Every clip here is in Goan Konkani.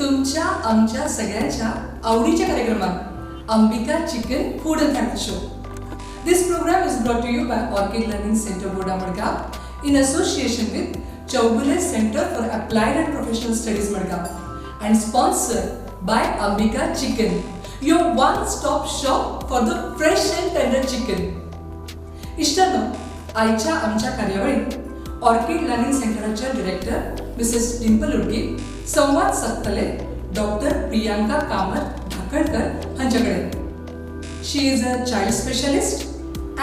तुमच्या आमच्या सगळ्यांच्या आवडीच्या कार्यक्रमात, Ambika chicken food and health show. This program is brought to you by Orchid Learning Centre, Boda, Madgaon, in association with Chowgule Centre for Applied and Professional Studies, Madgaon, and sponsored by Ambika Chicken, your one stop shop for the fresh and tender chicken. इश्टांनो, आयच्या आमच्या कार्यावळीत ऑर्किड लर्निंग सेंटराच्या डिरेक्टर मिसेस डिंपल उडगी संवाद सादतले डॉक्टर प्रियांका कामत ढाकणकर हांचे कडेन. She is a child specialist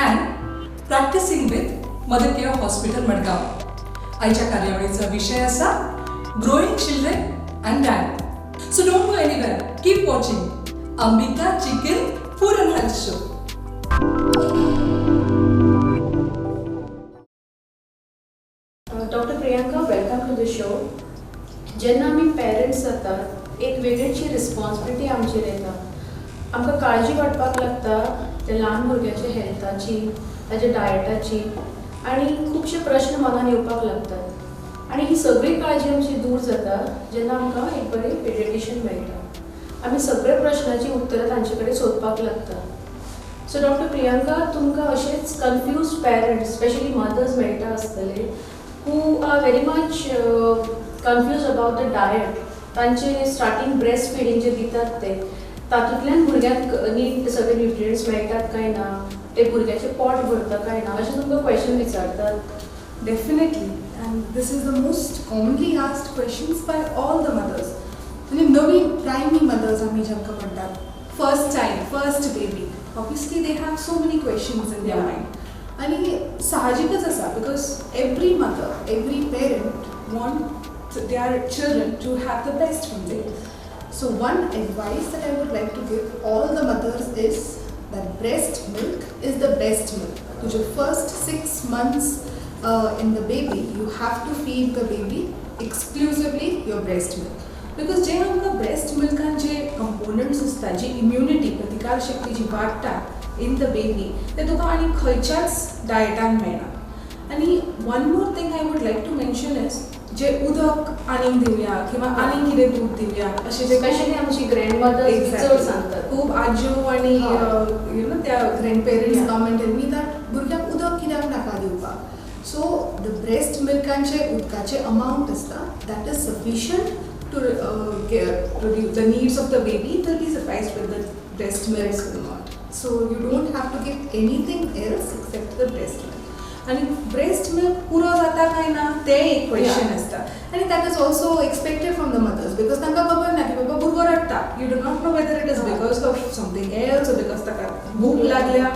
and practicing with Mother Care Hospital, Madgaon. आयच्या कार्यावळीचा विषय आसा growing children and diet. So don't go anywhere, keep watching Ambika Chicken Food and Health Show. Doctor Priyanka, welcome to the show. जेन्ना आमी पेरंट्स जातात, एक वेगळीची रिस्पॉन्सिबिलिटी आमचेर येता. आमकां काळजी वाडपाक लागता त्या ल्हान भुरग्याच्या हेल्थाची, ताच्या डायटाची आनी खुबशे प्रश्न मनान येवपाक लागतात. आनी ही सगळी काळजी आमची दूर जाता जेन्ना आमकां एक बरी पिडियाट्रिशियन मेळटा. आमी सगळे प्रश्नाची उत्तरां तांचे कडेन सोदपाक लागता. सो डॉक्टर प्रियांका, तुमकां अशेच कन्फ्यूज पेरंट्स, स्पेशली मदर्स मेळटा आसतले who are very much confused about the diet. तांचे स्टार्टींग ब्रेस्ट फिडींग जे दितात ते तातूंतल्यान भुरग्यांक नीट सगळे न्युट्रियंट्स मेळटात काय ना, ते भुरग्याचें पोट भरता काय ना, अशें तुमकां क्वेश्चन विचारतात? Definitely, and this is the most commonly asked questions by all the mothers. म्हणजे नवीन प्रायमी मदर्स आमी जांकां म्हणटात, first child, first baby, obviously they have so many questions in their mind. आनी साहजिकच आसा, because every mother, every parent want their children to have the best from them. So one advice that I would like to give all the mothers is that breast milk is the best milk. तुझे first 6 months in the baby, you have to feed the baby exclusively your breast milk. Because जे आमकां ब्रेस्ट मिल्कान जे कंपोनंट्स आसता, जी इम्युनिटी, प्रतिकार शक्ती जी वाडटा इन the baby, ते तुका आनी खंयच्याच डायटान मेळना. आनी one more thing I would like to mention is जे उदक आनीक दिवया किंवा आनीक कितें दूद दिवया अशें जे स्पेशली आमची ग्रँड मदर्स चड सांगतात. खूब आज्यो आनी you know त्या grand parents come and tell me that भुरग्याक उदक कित्याक नाका दिवपाक. सो the breast मिल्कांचे उदकाचे अमावंट आसता, that is sufficient to the needs of the baby. Will be sufficed with the breast milk amount. So you don't have to give anything else except the breast milk. आनी ब्रेस्ट मिल्क पुरो जाता काय ना तें एक क्वेश्चन आसता आनी that is also expected from the mothers, because तांकां खबर ना की बाबा भुरगो रडटा, you do not know whether it is because of something else, because ताका भूक लागल्या.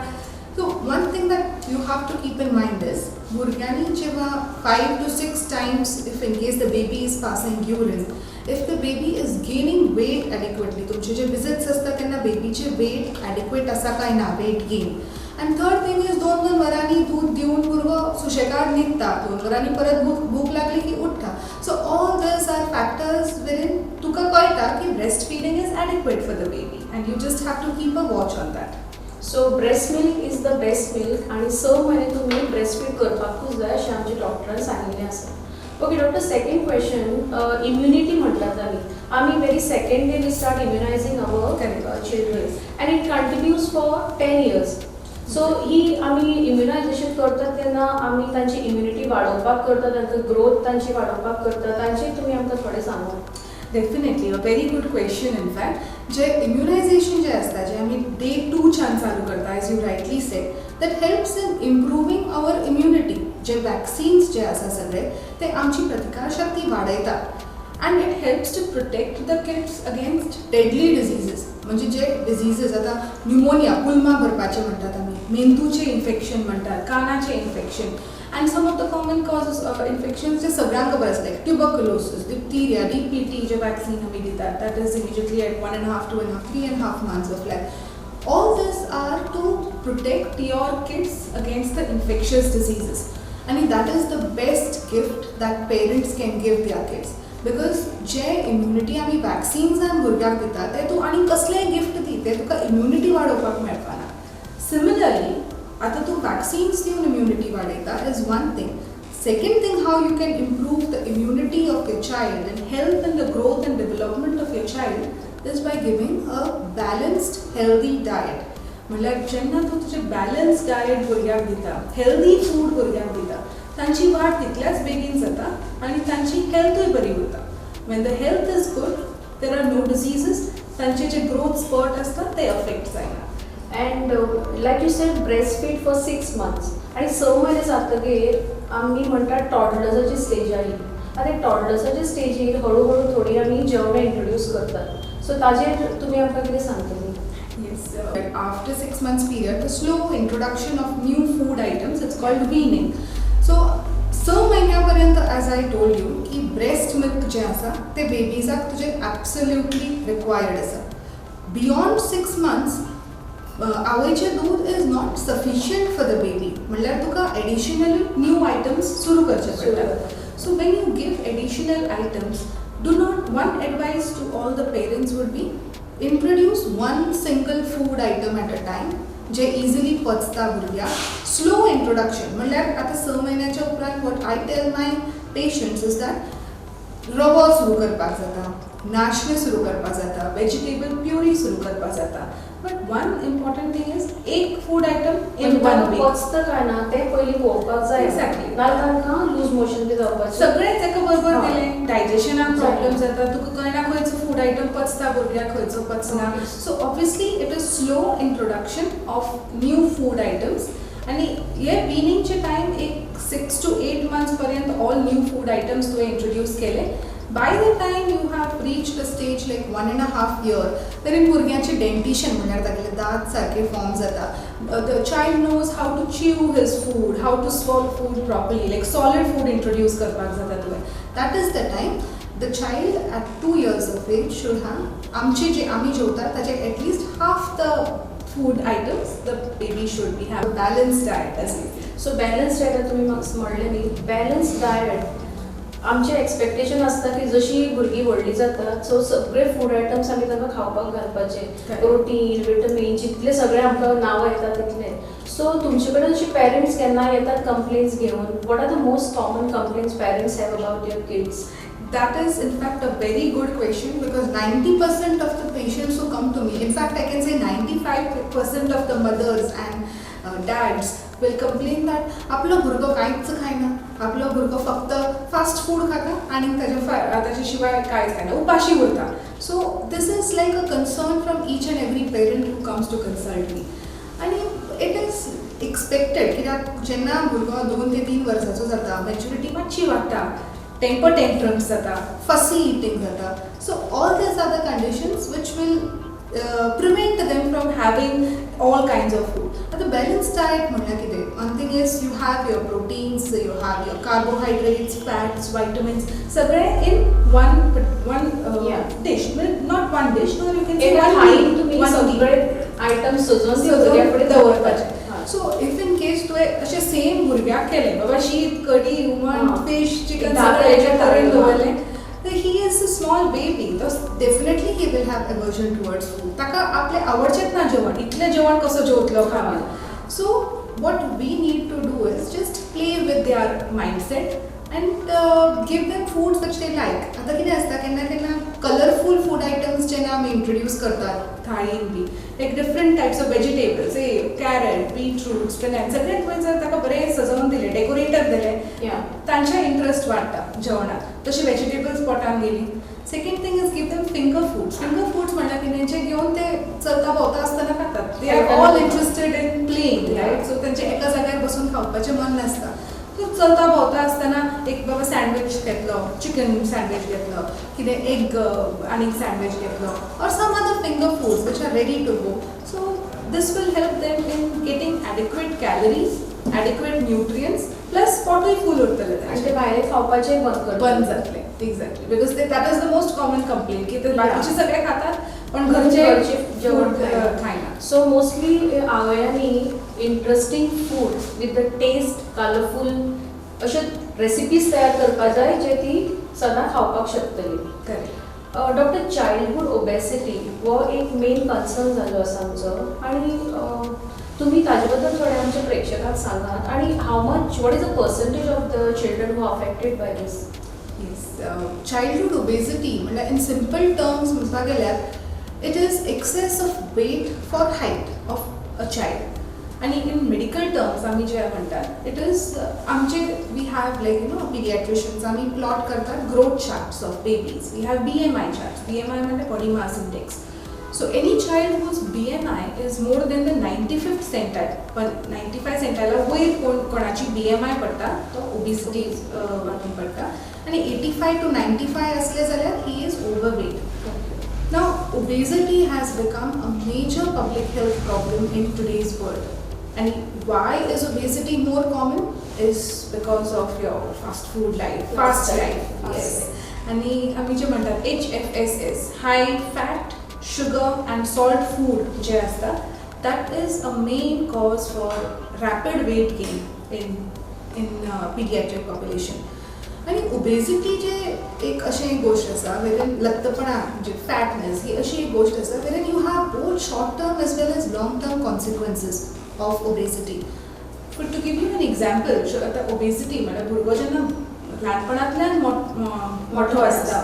So one thing that you have to keep in mind is भुरग्यांनी जेव्हा 5 to 6 times, if in case the baby is passing urine, if the baby is gaining weight adequately, तुमचे जे विजिट्स असतात तेन्ना बेबीचे वेट ॲडिक्वेट आसा काय ना, weight gain, and third thing is दोन दोन वरांनी दूध दिवन भुरगो सुशेगाद न्हिदता, दोन वरांनी परत भूक भूक लागली की उठ्ठा. So all these are factors wherein तुका कळटा की breast feeding is adequate for the baby and you just have to keep a watch on that. So breast milk is the best milk आणि स म्हयने तुमी ब्रेस्ट फीड करपाकूच जाय अशें आमच्या डॉक्टरान सांगिल्लें आसा. Okay doctor, second question, immunity म्हटलात आमी. आमी very second day we start immunizing our children and it continues for 10 years. So ही आमी इम्युनायझेशन करतात तेन्ना आमी तांची इम्युनिटी वाडोवपाक करता, तांकां ग्रोथ तांची वाडोवपाक करता, तांचे तुमी आमकां थोडें सांगा. Definitely, a very good question in fact. J immunisation जे आसता, जे आमी डे टूच्यान चालू करता, as you rightly said, that helps in improving our immunity. J vaccines जे आसा सगळे ते आमची प्रतिकार शक्ती वाडयता and it helps to protect the kids against deadly diseases. म्हणजे जे डिझीजीस आतां न्युमोनिया, पुलमा भरपाचे म्हणटात आमी, मेंदूचे इन्फेक्शन म्हणटात, कानाचे infection, and some of the common causes infections जे सगळ्यांक खबर आसा, लायक ट्युबरक्युलोसिस, डिप्थिरिया, डीपीटी जे वॅक्सीन आमी दितात, that is immediately at 1.5, 2.5, 3.5 months of life. All these are to protect your kids against the infectious diseases. And that is the best gift that parents can give their kids. Because J immunity आमी वॅक्सिन्सान भुरग्याक दिता ते तूं आनी कसलेंय गिफ्ट दी, ते तुका इम्युनिटी वाडोवपाक मेळपाना. सिमिलरली, आतां तूं वॅक्सिन्स दिवन इम्युनिटी वाडयता is one thing. Second thing, how you can improve the immunity of your child and help in the growth and development of your child is by giving a balanced healthy diet. म्हणल्यार जेन्ना तूं तुजें बॅलन्स डायट भुरग्याक दिता, हेल्दी फूड भुरग्याक दिता, तांची वाड तितल्याच बेगीन जाता आनी तांची हेल्थूय बरी उरता. When the health is good there are no diseases. तांचे जे ग्रोथ स्पॉट आसता ते अफेक्ट जायना. And like you said, breast feed for 6 months आनी 6 म्हयने जातकीर आमी म्हणटात टॉडलर्साची स्टेज आयली. आतां टॉडलर्साचे स्टेजीर हळू हळू थोडी आमी जेवणां इंट्रोड्यूस करतात, सो ताजेर तुमी आमकां कितें सांगतली? Yes, after 6 months period, the slow introduction of new food items, it's called weaning. So, 6 म्हयन्या पर्यंत, as I told you, की ब्रेस्ट मिल्क जें आसा ते बेबीजाक तुजें एब्सोल्युटली रिक्वायर्ड आसा. बियॉन्ड 6 मंथ्स आवयचें दूद is not sufficient for the baby, म्हणल्यार तुका एडिशनल न्यू आयटम्स सुरू करचे पडटा. So when you give additional items, do not, one advice to all the parents would be introduce one single food item at a time J easily पचता भुरग्याक. स्लो इंट्रोडक्शन म्हणल्यार आतां 6 म्हयन्याच्या उपरांत what I tell my patients is that रवो सुरू करपाक जाता, नाशणें सुरू करपाक जाता, वेजिटेबल प्युरी सुरू करपाक जाता. But one important thing is एक food item in one week. पचता काय ना तें पयलीं पळोवपाक जाय. Exactly. नाल्यार तांकां लूज मोशन बी जावपाचें. सगळेच एका बरोबर दिलें डायजेशनाक प्रॉब्लम जाता. तुका कळना खंयचो फूड आयटम पचता भुरग्याक, खंयचो पचना. So obviously it is slow introduction of new food items. आनी हे विनिंगचे टायम एक 6 to 8 months पर्यंत ऑल न्यू फूड आयटम्स तुवें इंट्रोड्यूस केले. By the time you have reached a stage like 1.5 year, तरी भुरग्याचें डेंटिशन म्हणल्यार तागेले दांत सारके फॉर्म जाता. The child knows how to chew his food, how to swallow food properly, like solid food introduce करपाक जाता तुवें. That is the time the child at 2 years of age should have आमचे जे आमी जेवतात ताचे at least half the food items the baby should be have balance diet as. So balance diet तुमी म्हाका म्हणलें न्ही, बॅलन्स डायट आमचें एक्सपेक्टेशन आसता की जशी भुरगीं व्हडलीं जातात सो सगळे फूड आयटम्स आमी तांकां खावपाक घालपाचे, प्रोटीन, विटमीन, जितले सगळे आमकां नांवां येता तितले. सो तुमचे कडेन अशे पेरंट्स केन्ना येतात कंप्लेन्स घेवन? What are the most common complaints parents have about your kids? That is in fact a very good question, because 90% of the patients who come to me, in fact I can say 95% of the mothers and dads will complain that आपलो भुरगो कांयच खायना, आपलो भुरगो फक्त फास्ट फूड खाता आनी ताच्या शिवाय कांयच खायना, उपाशी उरता. So this is like a concern from each and every parent who comes to consult me. आनी it is expected कित्याक जेन्ना भुरगो 2 ते 3 वर्साचो जाता, मॅच्युरिटी मातशी वाडटा, टेम्पर टेंट्रम्स जाता, फसी इटींग जाता. So all these are the conditions which will prevent them from having all kinds of food. आतां बॅलन्स डायट म्हणल्यार कितें? One thing is you have your proteins, you have your carbohydrates, fats, vitamins, सगळे in one one dish. Not one dish, no, you can say एका थाळीन तुमी सगळे आयटम सजोवन भुरग्या फुडें दवरपाचे. सो if in case तुवें अशें सेम भुरग्याक केलें, बाबा शीत, कडी, हुमण, फिश, चिकन सगळें एका तरेन दवरलें, तर he is a small baby, तो definitely he will have aversion towards food. ताका आपलें आवडचेंच ना जेवण, इतलें जेवण कसो जेवतलो खावन. So what we need to do is just play with their mindset and give them foods which they like. आतां कितें आसता, केन्ना केन्ना कलरफूल फूड आयटम्स जेन्ना आमी इंट्रोड्यूस करतात थाळीन बी, like different types of vegetables, carrot, beetroot, spinach, सगळें तुवें जर ताका बरें सजोवन दिलें, डेकोरेटर दिलें, तांचे इंट्रस्ट वाडटा जेवणाक. तशें वेजिटेबल्स पोटान गेली. Second thing is give them finger foods. Finger foods म्हणल्यार कितें, जे घेवन ते चलता भोंवता आसतना खातात. They are all interested in playing, right? So तेंचें एका जाग्यार बसून खावपाचें मन नासता. सो चलता भोंवता आसतना एक बाबा सँडवीच घेतलो, चिकन सँडवीच घेतलो, कितें एग आनीक सँडवीच घेतलो, or some other finger foods which are ready to go. So this will help them in getting adequate calories, adequate nutrients, plus पोटूय फूल उरतलें. आनी ते भायलें खावपाचें बंद करतले. बंद जातलें. Exactly, because that is the most common complaint की ते बाकीचे सगळे खातात पण घरचे जेवण खायना. सो मोस्टली आवयांनी interesting food with the taste, colourful अश्यो रेसिपीज तयार करपाक जाय जे ती सदां खावपाक शकतली. Correct. Doctor, childhood obesity हो एक मेन कन्सर्न जाल्लो आसा आमचो आनी तुम्ही ताजे बद्दल थोडे आमच्या प्रेक्षकांक सांगात आणि how much, what is the percentage of the children who affected by this? Yes, childhood obesity म्हणल्यार इन सिंपल टर्म्स म्हणपाक गेल्यार it is excess of weight for height of a child. आनी इन मेडिकल टर्म्स आमी जे म्हणटात, it is आमचे, we have like pediatricians, आमी प्लॉट करतात growth charts of babies. We have BMI charts. BMI म्हणल्यार body mass index. So any child whose BMI is more than the 95th centile, पण 95 सेंटायला वयर कोण कोणाची BMI पडटा तो ओबिसिटी हातून पडटा आनी 85 to 95 असले जाल्यार he is overweight. Now, obesity has become a major public health problem in today's world. And why is obesity more common? Is because of your fast food life, fast life. Fast Yes. life. आणि आमी जे म्हणटात HFSS, high fat, sugar and salt food जे आसता, that is a main cause for rapid weight gain in pediatric population. आनी ओबेसिटी जे एक अशें गोश्ट आसा वेरीन लत्तपणा म्हणजे फॅटनेस ही अशी एक गोश्ट आसा wherein you have both short term as well as long term consequences of obesity. But to give you an example, आतां ओबेसिटी म्हळ्यार भुरगो जेन्ना ल्हानपणांतल्यान मोठो आसता,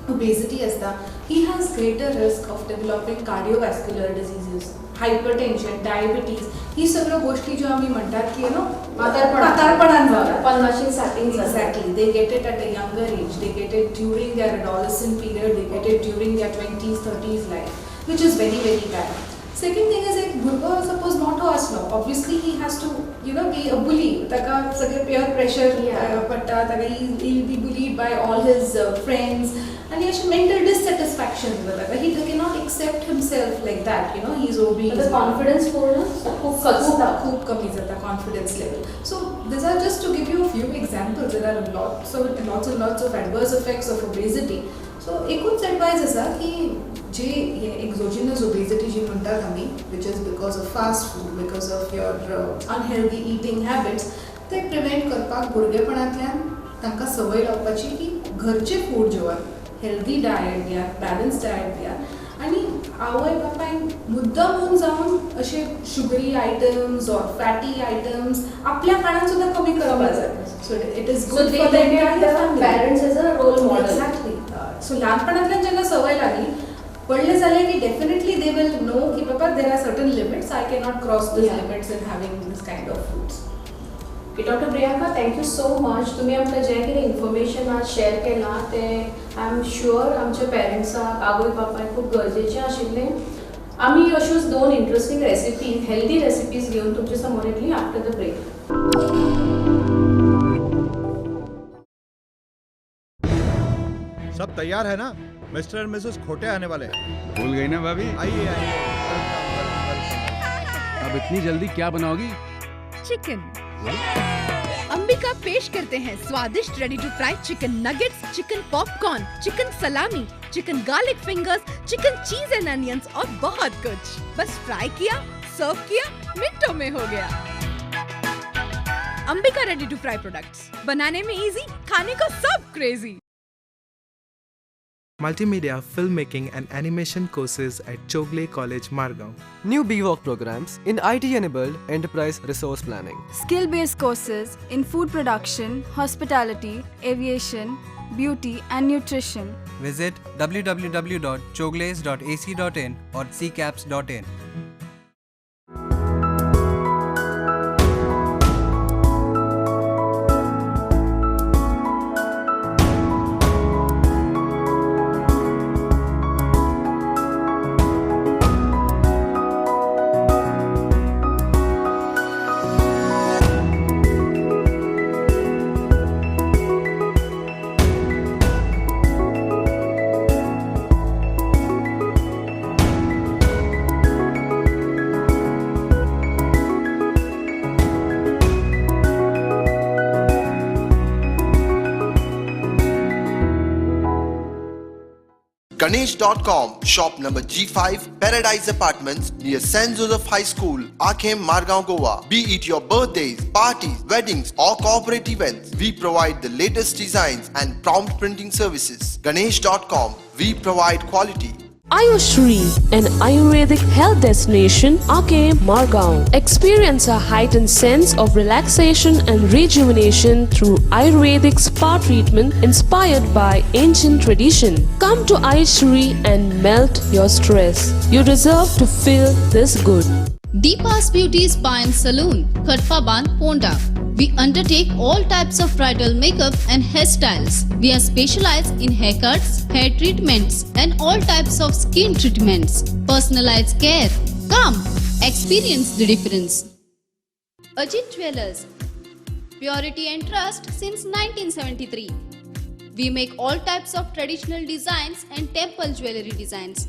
obesity आसता, he has greater risk of developing cardiovascular diseases, hypertension, diabetes. ही सगळ्यो गोष्टी ज्यो आमी म्हणटात की you know म्हातारपणान जातात. पन्नाशी साठीन. Exactly. They get it at a younger age. They get it during their adolescent period. They get it during their 20s, 30s life, which is very, very bad. Second thing is, एक भुरगो सपोज मोठो आसलो, obviously he has to be a bully. ताका सगळे peer pressure पडटा ताका. He will be bullied by all his friends आनी अशें मेंटल डिससॅटिस्फॅक्शन जाता ताका. He cannot accept himself like that he is obese. Confidence पूर्ण खूप खचता. खूप कमी जाता confidence level. So these are just to give you few examples. There are lots and lots of adverse effects of obesity. So एकूच एडवायज आसा की जे हे एक्झोजिनस ओबेसिटी जी म्हणटात आमी, which is because of fast food, because of your unhealthy eating habits, ते प्रिवेंट करपाक भुरगेपणांतल्यान तांकां संवय लावपाची की घरचें फूड जेवात, हेल्दी डायट दियात, बॅलन्स डायट दियात आनी आवय बापायन मुद्दम जावन अशे sugary items or fatty items आपल्या खाणान सुद्दां कमी करपाक जाय. So it is so good they for the entire family. Parents as a role model. Exactly. So ल्हानपणांतल्यान जेन्ना संवय लागली, व्हडले जाले की डेफिनेटली they will no की बाबा, there are certain limits, I cannot cross this limits in having this kind of foods. Okay, doctor Priyanka, thank you so much. तुमी आमकां जें कितें इन्फॉर्मेशन आज शेअर केलां तें I am sure आमच्या पेरंट्सांक, आवय बापायक खूब गरजेचें आशिल्लें. आमी अश्योच दोन इंट्रस्टींग रेसिपी, हेल्दी रेसिपीज घेवन तुमच्या समोर येतली आफ्टर the break. सब तैयार है ना? मिस्टर एंड मिसेस खोटे आने वाले हैं. भूल गई ना भाभी? आइए, आइए. Welcome, welcome. अब इतनी जल्दी क्या बनाओगी? चिकन. अंबिका पेश करते हैं स्वादिष्ट ready to fry chicken nuggets, chicken popcorn, chicken salami, chicken garlic fingers, chicken cheese and onions और बहुत कुछ. बस फ्राई किया, सर्व किया, मिनटों में हो गया. Ambika ready to fry products, बनाने में इजी, खाने को सब crazy. Multimedia, Filmmaking and Animation courses at Chowgule College, Margao. New BVoc programs in IT-enabled enterprise resource planning. Skill based courses in food production, hospitality, aviation, beauty, and nutrition. Visit www.chowgules.ac.in or ccaps.in. Ganesh.com, shop number G5, Paradise Apartments, near St. Joseph High School, Akem, Margao, Goa. Be it your birthdays, parties, weddings, or corporate events, we provide the latest designs and prompt printing services. Ganesh.com, we provide quality. Ayushri, an Ayurvedic health destination, Ake Margaon. Experience a heightened sense of relaxation and rejuvenation through Ayurvedic spa treatment inspired by ancient tradition. Come to Ayushri and melt your stress. You deserve to feel this good. Deepa's Beauty Spa and Saloon, Kharfaban, Ponda. We undertake all types of bridal makeup and hairstyles. We are specialized in haircuts, hair treatments, and all types of skin treatments. Personalized care. Come, experience the difference. Ajit Jewelers. Purity and trust since 1973. We make all types of traditional designs and temple jewelry designs.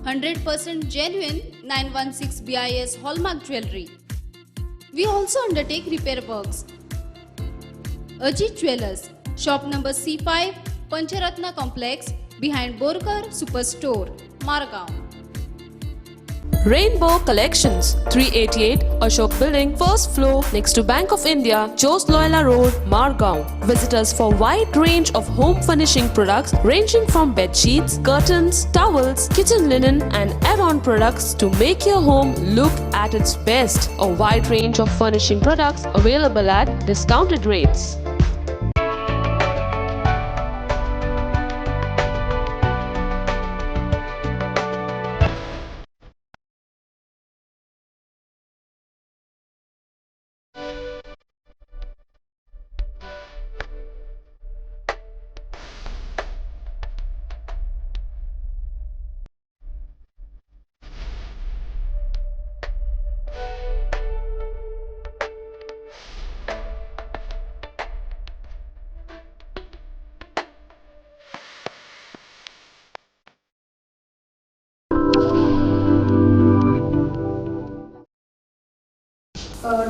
100% genuine 916 BIS hallmark jewelry. We also undertake repair works. Ajit Jewelers, shop number C5, Pancharatna Complex, behind Borkar Superstore, Margaon. Rainbow Collections, 388 Ashok Building, first floor, next to Bank of India, Jos Loyola Road, Margaon. Visit us for wide range of home furnishing products ranging from bed sheets, curtains, towels, kitchen linen and add-on products to make your home look at its best. A wide range of furnishing products available at discounted rates.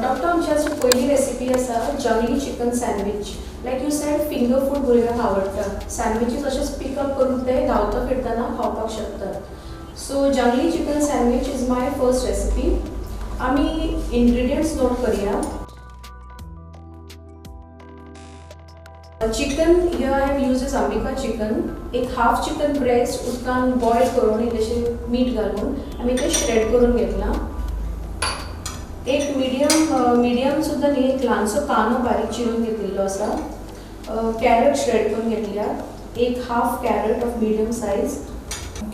Doctor, आमची आज पयली रेसिपी आसा जंगली chicken sandwich. Like you said, finger food भुरग्यांक आवडटा. सँडविचीस अशेच पिकअप करून ते धांवता फिरतना खावपाक शकतात. So jungli chicken sandwich is my first recipe. आमी इन्ग्रिडियंट्स नोट करया. Chicken here I have used is Ambika chicken. एक हाफ चिकन ब्रेस्ट उदकान बॉयल करून इल्लेशें मीठ घालून आमी तें श्रेड करून घेतलां. एक मिडियम सुद्दां न्ही, एक ल्हानसो कांदो बारीक चिरून घेतिल्लो आसा. कॅरट श्रेड करून घेतल्या, एक half carrot of medium size,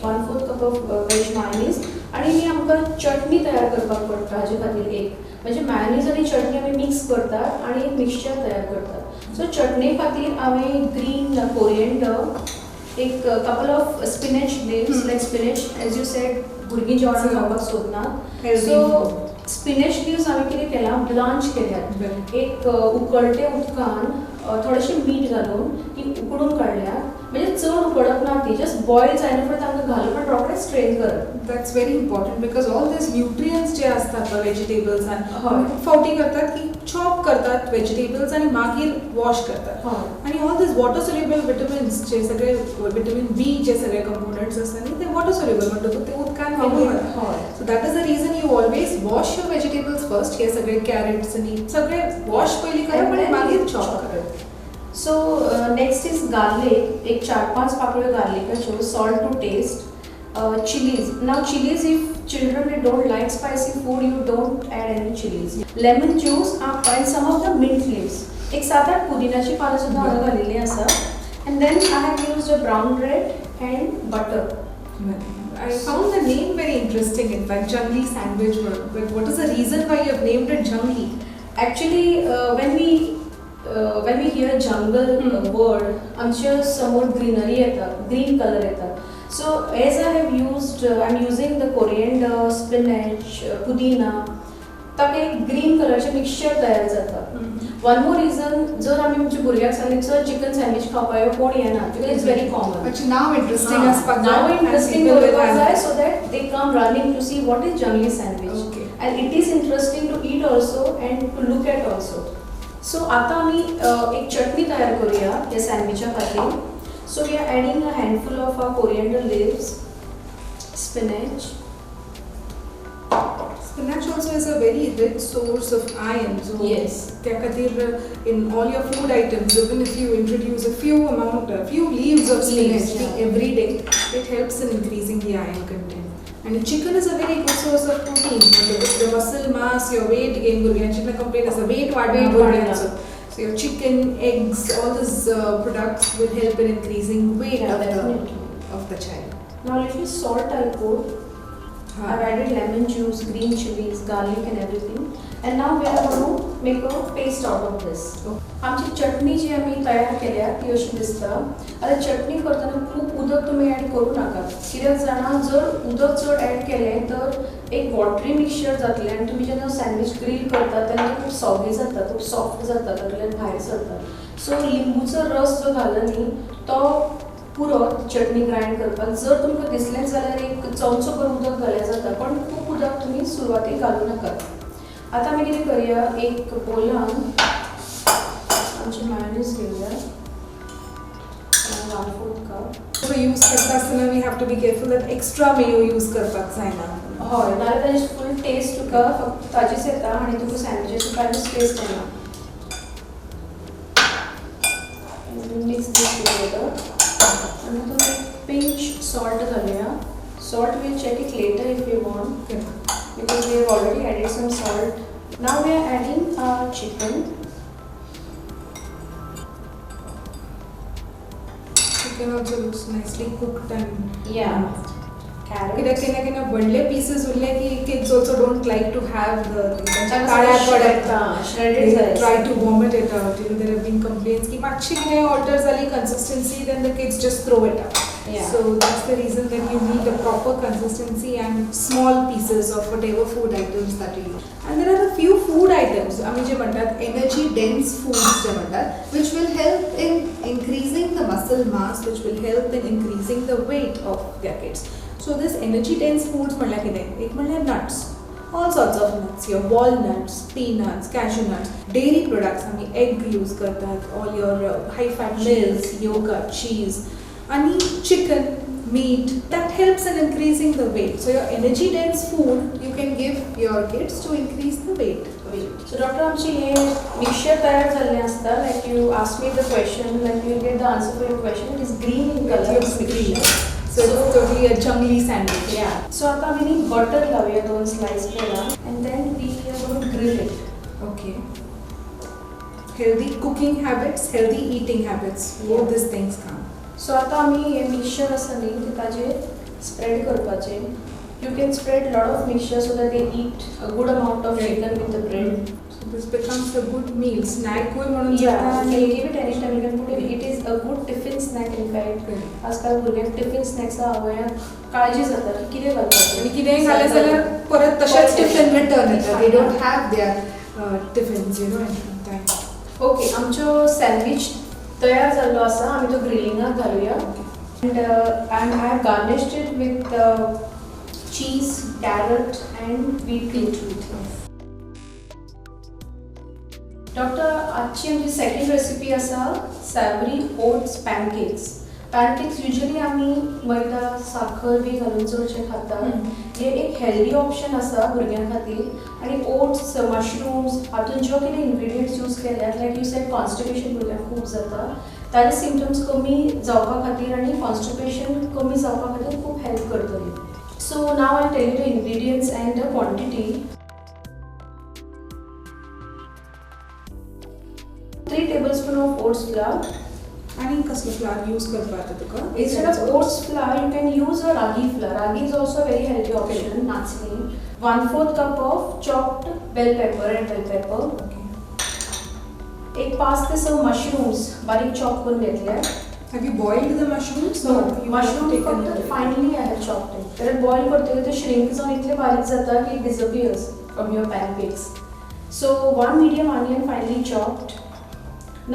1/4 cup of veg mayonnaise. आनी ही आमकां चटणी तयार करपाक पडटा हाजे खातीर. एक म्हणजे मायोनीज आनी चटणी आमी मिक्स करतात आनी एक मिक्सचर तयार करतात. सो चटणे खातीर हांवें ग्रीन कोरिएंडर, एक couple of spinach leaves, like spinach as you said भुरगीं जेवण खावपाक सोदनात, सो स्पिनच लिव्स हांवें कितें केलां, ब्लांच केल्यात. एक उकळटे उदकान थोडेशें मीठ घालून ती उकडून काडल्या. म्हणजे चड उकडप ना ती, जस्ट बॉयल जायना फुडें तांकां घालप आनी रोखडें स्ट्रेन करप. That's very important because all these nutrients जे आसतात व्हेजिटेबल्सान, खूब फावटी करतात की चॉप करतात व्हेजिटेबल्स आनी मागीर वॉश करतात, आनी all these water soluble vitamins जे सगळे विटमीन बी जे सगळे कंपोनंट्स आसता न्ही, ते वॉटर सोल्युबल म्हणटकूच ते उदकान व्हांवून वता. So that is the reason you always wash your vegetables first. हे सगळे कॅरट्स आनी सगळे वॉश पयलीं करप आनी मागीर चॉप करप. So next is garlic. एक 4-5 पाकळ्यो गार्लिकाच्यो, salt to taste, chilies. Now chilies, if children they don't like spicy food, you don't add any chilies. Lemon juice and some of the mint leaves. एक 7-8 पुदिनाची पानां सुद्दां हांगा घालिल्लीं आसा. And then I have used a brown bread and butter. I found the name very interesting, in fact, Jungli sandwich. But what is the reason why you have named it Jungli? Actually, when we hear jungle word, आमच्या समोर ग्रीनरी येता, ग्रीन कलर येता. So as I have used, I am using the coriander, spinach, पुदिना, ताका एक ग्रीन कलरचें मिक्सचर तयार जाता. वन मोर रिजन, जर आमी आमच्या भुरग्यांक सांगलें सर चिकन सँडवीच खावपाक यो, कोण येना, because it's very common. नांव इंट्रस्टिंग आसपाक जाय, नांव इंट्रस्टिंग दवरपाक जाय, so that they come running to see what is jungli sandwich. And it is interesting to eat also and to look at also. So आतां आमी एक चटणी तयार करूया ह्या सँडविचा खातीर. So we are adding a handful of our coriander leaves, spinach. Spinach also is a very rich source of iron. So yes, त्या खातीर in all your food items, even if you introduce a few leaves of spinach every day, It helps in increasing the iron content. And chicken is a very good source of protein. The muscle mass, your weight gain, भुरग्यांची complaint आसा weight वाडना Weight भुरग्यांचो. So your chicken, eggs, all these products will help in increasing weight Yeah, of the definitely. Of the child. Now little salt I put. I've added lemon juice, green chilies, garlic and everything. And now we are going to make a paste out of this. आमची चटणी जी आमी तयार केल्या ती अशी दिसता. आतां चटणी करतना खूब उदक तुमी ऍड करूं नाका, कित्याक जाणा जर उदक चड ऍड केलें तर एक वॉटरी मिक्सचर जातलें आनी तुमी जेन्ना सँडवीच ग्रील करता तेन्ना खूब सॉगी जाता, खूब सॉफ्ट जाता, तातूंतल्यान भायर सरता. सो लिंबूचो रस जो घाला न्ही तो पुरो चटणी ग्रायंड करपाक. जर तुमकां दिसलेंच जाल्यार एक चमचो भर उदक घाल्यार जाता, पण खूब उदक तुमी सुरवातीक घालूं नाकात. आतां आमी कितें करया, एक बोलान आमची मायोनीज घेवया 1/4 कप. सो यूज करता आसतना we have to be careful that extra mayo use करपाक जायना. हय, नाजाल्यार ताजी फूल टेस्ट तुका फक्त ताजीच येता आनी तुका सँडविचाची कांयच टेस्ट येना. Mix this together. आनी तातूंत एक पिंच सॉल्ट घालुया. Salt we'll check it later if you want, because we have already added some salt. Now we are adding our chicken. Chicken also looks nicely cooked and Yeah. Carrots. कित्याक केन्ना केन्ना व्हडले पीसेस उरले की kids also don't like to have the तांकां काळ्या shred- पडत shredded जाय. Try to vomit it out. There have been complaints की मातशी कितें ऑल्टर जाली consistency, then the kids just throw it out. Yeah. So that's the reason that you need a proper consistency and small pieces of whatever food items that you use. And there are a few food items, आमी जे म्हणटात energy dense foods जे म्हणटात, which will help in increasing the muscle mass, which will help in increasing the weight of their kids. So this energy dense foods म्हणल्यार कितें? एक म्हणल्यार nuts, all sorts of nuts, your walnuts, peanuts, cashew nuts, dairy products, आमी egg use करतात, all your high fat milks, yogurt, cheese, आणि chicken, meat, that helps in increasing the weight. So your energy dense food you can give your kids to increase the weight. So doctor, आमची हे मिक्सचर तयार जाल्लें आसता. Like you ask me the question, like you get the answer for your question. It is green in It colour. Looks green. So it's totally a jungly sandwich. Yeah. So आता आमी न्ही बटर लावया दोन slice ब्रेडाक and then we are gonna grill it. Okay. Healthy cooking habits, healthy eating habits, both these things come. So आतां आमी हे मिक्सचर आसा न्ही ते ताजेर स्प्रेड करपाचें. You can spread lot of mixture so that they eat a good amount of chicken with the bread. So this becomes a good meal, snack म्हणून Yeah, जाता you can आणि give it anytime. You can put it. It is a good tiffin snack in fact. आजकाल भुरग्यांक टिफिन स्नॅक्सा आवयक काळजी जाता की कितें घालपाचें. आनी कितेंय घालें जाल्यार परत तशेंच टिफिन रिटर्न येता. They don't have their tiffins in time. Okay, आमचो सँडवीच तयार जाल्लो आसा. आमी तो ग्रिलिंगाक घालुया and I have garnished it with cheese, carrot and beetroot. Doctor, आजची आमची सेकंड रेसिपी आसा savoury oats pancakes. Pancakes usually आमी मैदा, साखर बी घालून चडशे खातात. हे एक हेल्दी ऑप्शन आसा भुरग्यां खातीर. आनी ओट्स, मशरूम्स हातून ज्यो कितें इन्ग्रिडियंट्स यूज केल्यात, लायक you said constipation भुरग्यांक खूब जाता, ताजे सिमटम्स कमी जावपा खातीर आनी कॉन्स्टिपेशन कमी जावपा खातीर खूब हेल्प करतली. So now I tell you the ingredients and the quantity. 3 tablespoon of oats flour. आनी कसलो फ्लावर यूज करपा येता तुका? Instead of oats flour, you can use a ragi flour. Ragi is also a very healthy option. Nachni. 1/4 cup of chopped bell pepper, red bell pepper. एक 5 ते 6 mushrooms बारीक चॉप करून घेतले. Have you boiled the mushrooms? No, or you have mushroom taken फक्त it? Finally I have chopped it. कारण बॉयल करतकीर ते श्रिंक जावन इतले बारीक जाता की it disappears from your pancakes. So 1 medium onion finely chopped.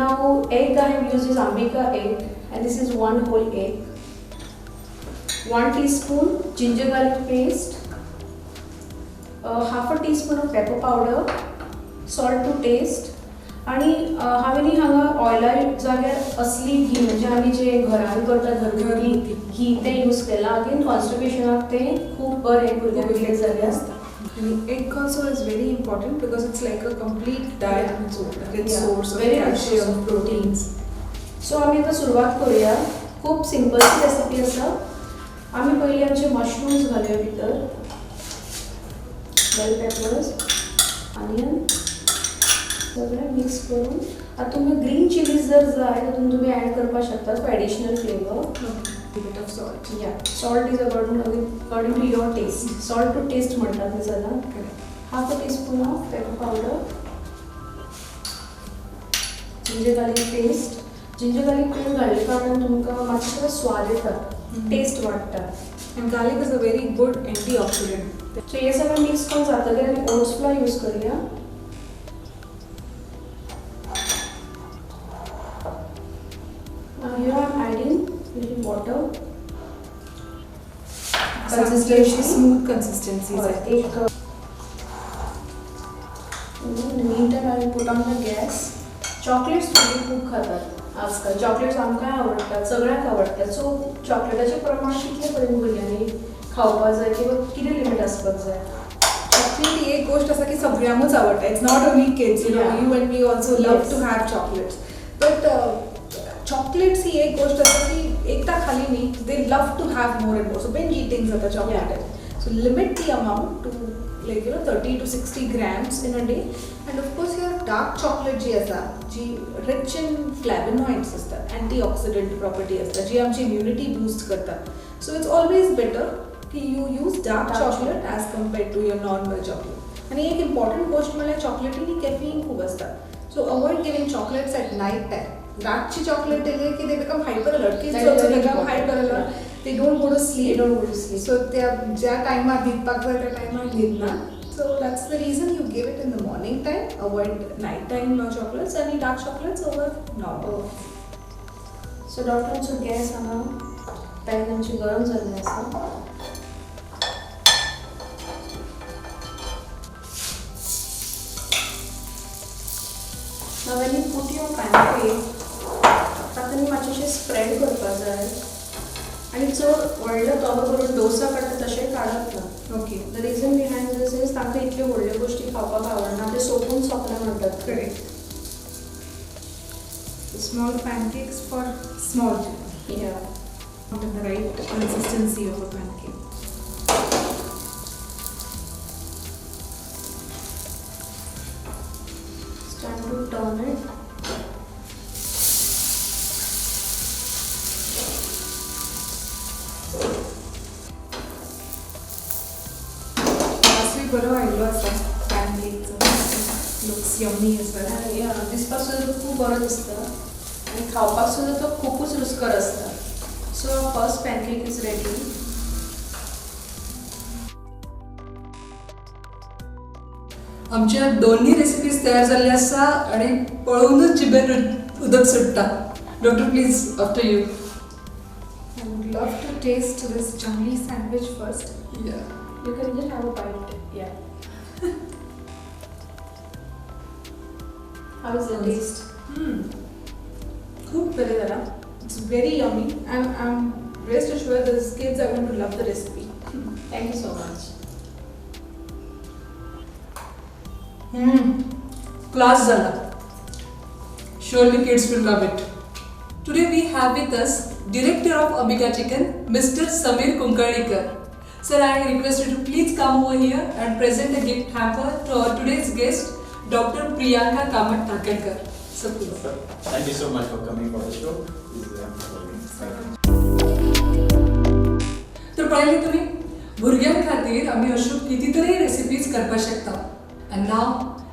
Now egg I have used is Ambika egg and this is 1 whole egg. 1 teaspoon ginger garlic paste, half a teaspoon of pepper powder, salt to taste. आणि हांवें न्ही हांगा ऑयला जाग्यार असली घी, म्हणजे आमी जे घरान करता घरगुती घी, तें यूज केलां. अगेन कॉन्स्टिपेशनाक तें खूब बरें भुरग्यांक दिलें जाल्यार. And egg also is very important because it's like a complete diet on its own. Rich source of very rich calcium, source of proteins. So आमी आतां सुरवात करूया. खूब सिंपलशी रेसिपी आसा. आमी पयलीं आमचे मशरूम्स घालूया भितर, बेल पेपर्स, ऑनियन सगळें मिक्स करून. आतां तुमकां ग्रीन चिलीज जर जाय तातूंत तुमी ऍड करपाक शकता for additional flavour. Bit of salt. Yeah, salt is according to your taste. Salt to taste म्हणटात न्ही सदां. Half a teaspoon of pepper powder, ginger garlic paste. Ginger garlic paste घातल्या कारणान तुमकां मातसो स्वाद येता, टेस्ट वाडटा. And garlic is a very good antioxidant. So हे सगळें मिक्स करून जातकीर आमी ओट्स फ्लोर यूज करूया. Now here I am adding little water. Consistency, smooth consistency. एक in the meantime I will put on the gas. Chocolates भुरगीं खूब खातात आजकाल. चॉकलेट्स आमकांय आवडटात, सगळ्यांक आवडटात. सो चॉकलेटाचें प्रमाण कितले पर्यंत भुरग्यांनी खावपाक जाय किंवा कितें लिमीट आसपाक जाय? चॉकलेट ही एक गोष्ट आसा की सगळ्यांकूच आवडटा. It's not only kids, you know, you and me also love to have chocolates. But chocolates ही एक गोष्ट आसा की एकदा खाली न्ही, they love to have more and more. So binge eating जाता chocolate. So limit the amount to like 30 to 60 grams in a day. And of course your dark chocolate जी आसा जी रिच इन फ्लॅवनॉइड्स आसता, अँटीऑक्सिडंट प्रॉपर्टी आसता जी आमची इम्युनिटी बूस्ट करता. सो it's always better की you use dark chocolate as compared to your normal chocolate. आनी एक इम्पॉर्टंट गोश्ट म्हणल्यार चॉकलेटींनी कॅफीन खूब आसता. So avoid giving chocolates at night time. रातची चॉकलेट दिली की they become hyper alert. Kids also become hyper alert. They don't go to sleep. So त्या ज्या टायमार न्हिदपाक जाय त्या टायमार न्हिदना. So that's the reason you give it in the morning time. Avoid night time chocolates आनी dark chocolates over normal. So doctor, आमचो गॅस हांगा पॅन आमचें गरम जाल्लें आसा. Now when you put your pancake, तातूंत मातशें स्प्रेड करपाक जाय आनी चड व्हडलो तवो करून डोसा काडटा तशें काडप ना. Okay. The reason behind this is तांकां इतल्यो व्हडल्यो गोश्टी खावपाक आवडना, ते सोंपून सोंपना म्हणटात. Correct. Small pancakes for small children. Yeah. Not in the right consistency of a pancake. It's time to turn it. बरो आयिल्लो आसा पॅनकेकचो. Looks yummy as well. Yeah, दिसपाक सुद्दां खूब बरो दिसता आनी खावपाक सुद्दां तो खुबूच रुचकर आसता. So first pancake is ready. आमच्या दोन्ही रेसिपीज तयार जाल्ले आसा आनी पळोवनूच जिबेर उदक सुट्टा. Doctor, please, after you. I would love to taste this jangli sandwich first. Yeah. You can just have a bite. Yeah. How is the taste? खूब बरें जाला. It's very yummy and I'm rest assured these kids are going to love the recipe. Thank you so much. Class जाला. Surely kids will love it. Today we have with us Director of Ambika Chicken, Mr. Samir Kunkalikar. Sir, I request you to please come over here and present the gift hamper to our today's guest, Dr. Priyanka Kamat Thakankar. Sir, please. Thank you so much for coming for the show. This is the hamper for you. Thank you. तर पळयलें तुमी, भुरग्यां खातीर आमी अश्यो कितीतरी रेसिपीज करपाक शकता. And now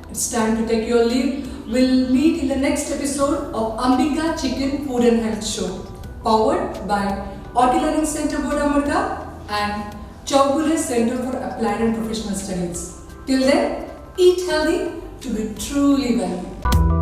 it's time to take your leave. We'll meet in the next episode of Ambika Chicken Food and Health Show, powered by Orchid Learning Center Boda Margao and Chowgule Center for Applied and Professional Studies. Till then, eat healthy to be truly well.